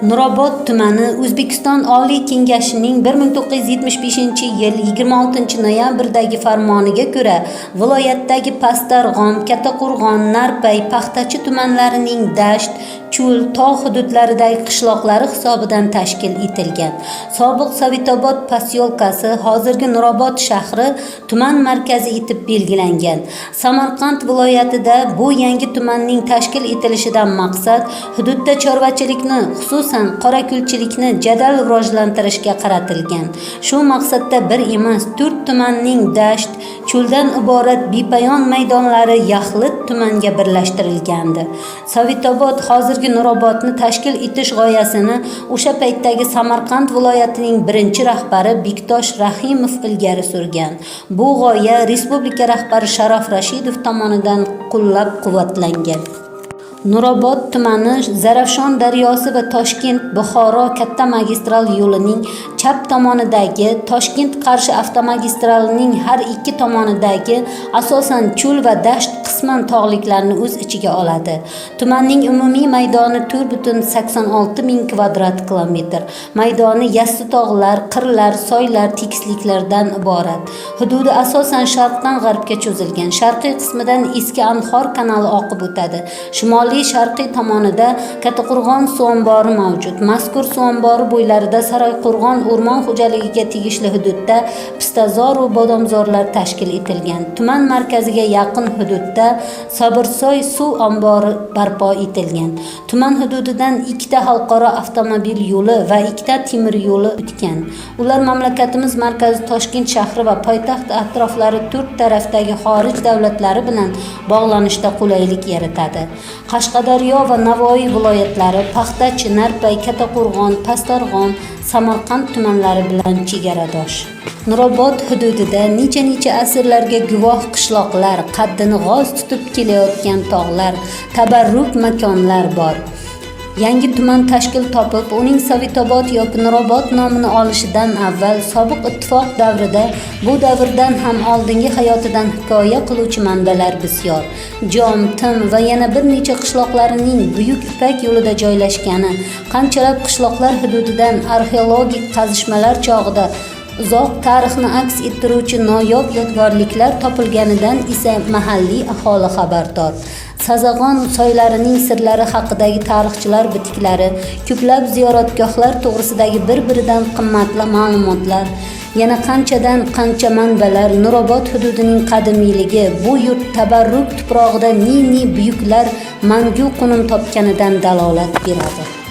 Nurobod tumani O'zbekiston Oliy Kengashining 1975-yil 26-noyabrdagi farmoniga ko'ra viloyatdagi Pastdarg'om, Kattaqo'rg'on, Narpay, Paxtachi tumanlarining dasht, cho'l, tog' hududlaridagi qishloqlari hisobidan tashkil etilgan. Sobiq Sovetobod posyolkasi, hozirgi Nurobod shahri tuman markazi etib belgilangan. Samarqand viloyatida bu yangi tumanning tashkil etilishidan maqsad hududda chorvachilikni, xususan qorakulchilikni jadal rivojlantirishga qaratilgan. Shu maqsadda bir emas, to'rt tumanning dasht, cho'ldan iborat bepoyon maydonlari yaxlit tumanga birlashtirilgandi. Sovetobod, hozirgi Nurobodni tashkil etish g'oyasini o'sha paytdagi Samarqand viloyatining birinchi rahbari Bektosh Rahimov ilgari surgan. Bu g'oya respublika rahbari Sharof Rashidov tomonidan qo'llab-quvvatlangan. Nurobod tumani Zarafshon daryosi va Toshkent Buxoro katta magistral yo'lining chap tomonidagi, Toshkent Qarshi avtomagistralining har ikki tomonidagi asosan cho'l va dasht, qisman tog'liklarni o'z ichiga oladi. Tumanning umumiy maydoni 4,86 ming kvadrat kilometr. Maydoni yassi tog'lar, qirlar, soylar, tekisliklardan iborat. Hududi asosan sharqdan g'arbga cho'zilgan. Sharqiy qismidan Eski Anhor kanali oqib o'tadi. Shimoliy sharqiy tomonida Kattaqo'rg'on suv ombori mavjud. Mazkur suv ombori bo'ylarida Saroyqo'rg'on o'rmon xo'jaligiga tegishli hududda pistazor va bodomzorlar tashkil etilgan. Tuman markaziga yaqin hududda Sobirsoy suv ombori barpo etilgan. Tuman hududidan ikkita xalqaro avtomobil yo'li va ikkita temir yo'li o'tgan. Ular mamlakatimiz markazi Toshkent shahri va poytaxt atroflari to'rt tarafdagi xorij davlatlari bilan bog'lanishda qulaylik yaratadi. Qashqadaryo va Navoiy viloyatlari, Paxtachi, Narpay, Kattaqo'rg'on, Pastdarg'om, Samarqand tumanlari bilan chegaradosh. Nurobod hududida necha-necha asrlarga guvoh qishloqlar, qaddini g'oz tutib kelayotgan tog'lar, tabarruk makonlar bor. Yangi tuman tashkil topib, uning Sovetobod yoki Nurobod nomini olishidan avval sobiq ittifoq davrida, bu davrdan ham oldingi hayotidan hikoya qiluvchi manbalar bisyor. Jom, Tim va yana bir necha qishloqlarining Buyuk Ipak yo'lida joylashgani, qanchalab qishloqlar hududidan arxeologik qazishmalar chog'ida uzoq tarixni aks ettiruvchi noyob yodgorliklar topilganidan esa mahalliy aholi xabardor. Sazag'on soylarining sirlari haqidagi tarixchilar bitiklari, ko'plab ziyoratgohlar to'g'risidagi bir-biridan qimmatli ma'lumotlar, yana qanchadan qancha manbalar Nurobod hududining qadimiyligi, bu yurt tabarruk tuprog'ida ne-ne buyuklar mangu qo'nim topganidan dalolat beradi.